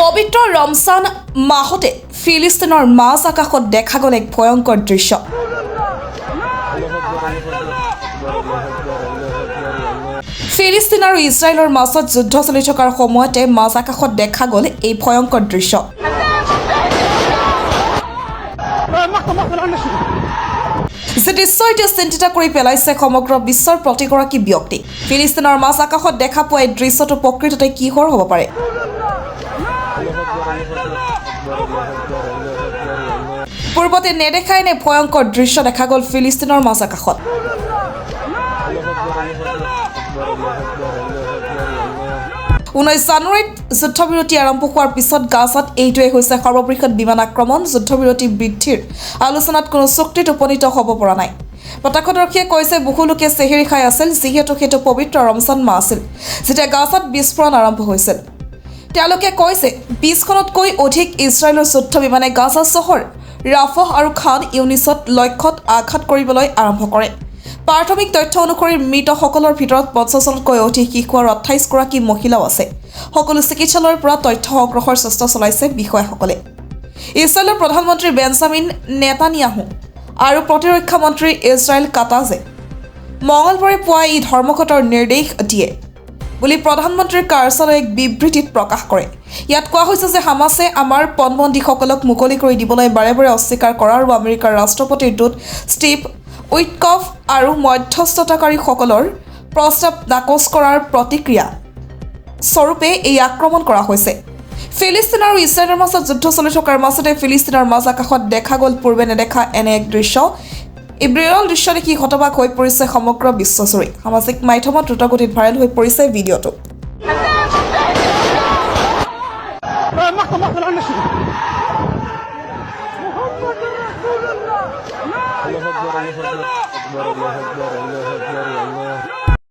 পবিত্ৰ ৰমজান মাহতে ফিলিস্তিনৰ মাজ আকাশত দেখা গ'ল এক ভয়ংকৰ দৃশ্য। ফিলিস্তিন আৰু ইজৰাইলৰ মাজত যুদ্ধ চলি থকাৰ সময়তে মাজ আকাশত দেখা গ'ল এই ভয়ংকৰ দৃশ্য। যি দৃশ্য এতিয়া চিন্তিত কৰি পেলাইছে সমগ্ৰ বিশ্বৰ প্ৰতিগৰাকী ব্যক্তি। ফিলিস্তিনৰ মাজ আকাশত দেখা পোৱা এই দৃশ্যটো প্ৰকৃততে কিহৰ হ'ব পাৰে? পূৰ্বতে নেদেখা এনে ভয়ংকৰ দৃশ্য দেখা গ'ল ফিলিস্তিনৰ মাজ আকাশত। 19 জানুৱাৰীত যুদ্ধবিৰতি আৰম্ভ হোৱাৰ পিছত গাজাত এইটোৱে হৈছে সৰ্ববৃহৎ বিমান আক্ৰমণ। যুদ্ধবিৰতি বৃদ্ধিৰ আলোচনাত কোনো চুক্তিত উপনীত হ'ব পৰা নাই। প্ৰত্যক্ষদৰ্শীয়ে কৈছে, বহু লোকে চেহেৰি খাই আছিল, যিহেতু সেইটো পবিত্ৰ ৰমজান মাহ আছিল যেতিয়া গাজাত বিস্ফোৰণ আৰম্ভ হৈছিল। তেওঁলোকে কৈছে, 20খনতকৈ অধিক ইজৰাইলৰ যুদ্ধ বিমানে গাজা চহৰ, ৰাফহ আৰু খান ইউনিছত লক্ষ্যত আঘাত কৰিবলৈ আৰম্ভ কৰে। প্ৰাথমিক তথ্য অনুসৰি মৃতসকলৰ ভিতৰত 50জনতকৈ অধিক শিশু আৰু 28গৰাকী মহিলাও আছে। সকলো চিকিৎসালয়ৰ পৰা তথ্য সংগ্ৰহৰ চেষ্টা চলাইছে বিষয়াসকলে। ইজৰাইলৰ প্ৰধানমন্ত্ৰী বেঞ্জামিন নেতানিয়াহু আৰু প্ৰতিৰক্ষা মন্ত্ৰী ইজৰাইল কাটাজে মঙলবাৰে পুৱা এই ধৰ্মঘটৰ নিৰ্দেশ দিয়ে বুলি প্ৰধানমন্ত্ৰীৰ কাৰ্যালয়ে এক বিবৃতিত প্ৰকাশ কৰে। ইয়াত কোৱা হৈছে যে হামাছে আমাৰ পণবন্দীসকলক মুকলি কৰি দিবলৈ বাৰে বাৰে অস্বীকাৰ কৰা আৰু আমেৰিকাৰ ৰাষ্ট্ৰপতিৰ দূত ষ্টিভ উইটকফ আৰু মধ্যস্থতাকাৰীসকলৰ প্ৰস্তাৱ নাকচ কৰাৰ প্ৰতিক্ৰিয়া স্বৰূপে এই আক্ৰমণ কৰা হৈছে। ফিলিস্তিন আৰু ইজৰাইলৰ মাজত যুদ্ধ চলি থকাৰ মাজতে ফিলিস্তিনৰ মাজ আকাশত দেখা গ'ল পূৰ্বে নেদেখা এনে এক দৃশ্য। এই বিৰল দৃশ্য দেখি হতবাক হৈ পৰিছে সমগ্ৰ বিশ্বজুৰি। সামাজিক মাধ্যমত দ্ৰুতগতিত ভাইৰেল হৈ পৰিছে ভিডিঅ'টো। الله أكبر الله أكبر الله أكبر الله أكبر الله.